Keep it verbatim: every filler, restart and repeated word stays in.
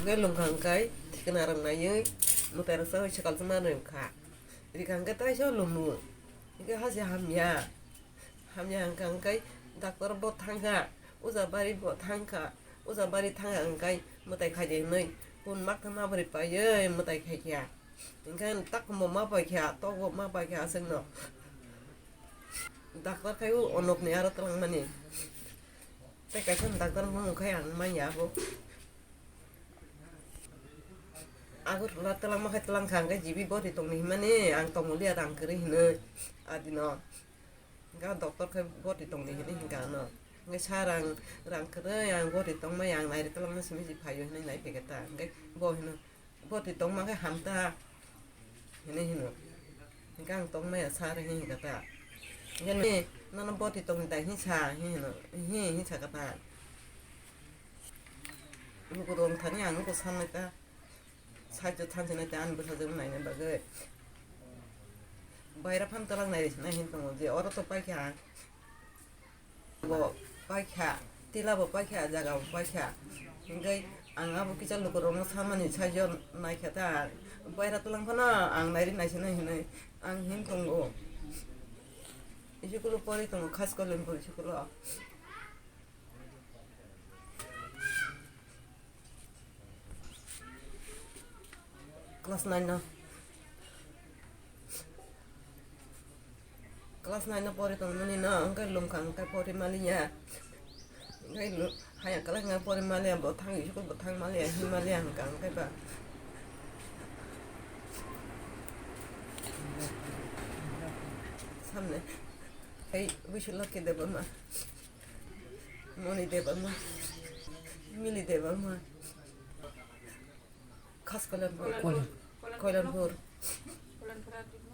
Hwnkhe lungkha hwnkhe thikna rok naiwi mwtai rok chawi swkal chwngma rwkha. Rikha hwnkhe taisa lumu. Hwnkhe hasi hamya. Hamya hwnkha hwnkhe doctor bo thangkha, uja bari bo thangkha, uja bari thangkha hwnkhe mwtai khaidi hwnwi kun makthang ma bwrwi paiwi mwtai khaikha. Hwnkhe tak bo ma paikha, tok bo ma paikha aswkno. Doctor khai o onokni aro twlangmani. Tei kaisa doctor bumung khai ang manya abo. Agartala twlangma khai twlangkha hwnkhe G B body tongni hinmani ang tongmoliya rang kwrwi hinwi adino. Hwnkhe doctor khai body tongni hinwi hwnkha ano. Hwnkhe sa rang, rang kwrwi ang body tongmaya ang nairi twlangma simi si phaio hinwi nai phaikha ta. Hwnkhe bo hino. Boti tongma khe hamta hinwi hino. Hwnkhe ang tongmaya sa rw hinwi hwnkha ta. Hwnkhe nono boti tongdi da hinwi sa hinwi hino, hinwi hinwi sakha ta. Lukurok wngthani ang nukhung sanwi ta. Saichwk thansinai ta ani bwsajwk naina bagwi. Baira phano twlang nai rwsinai hinwi tongo je oro to paikha ang. Bo paikha, tila bo paikha, jaga bo paikha. Hingke ang abo kisa lukurokno samani saijo naikha ta, baira twlang phano ang nairi naisano hinwi ang hin tongo. Isikulo pori tongo, Khas Kalyonpur isikulo. Class nine no. Class nine no pori tongmani no, hwnkhe lungkha hwnkhe pori maliya. Hwnkhe lu-, haya class nine pori maliya, bo thang school bo thang maliya, hin maliya hwnkha hwnkhe ba. Samne. Hey, wish you lucky Debbarma. Moni Debbarma. Mili Debbarma. Khas Kalyonpur. Kalyonpur. Kalyonpur.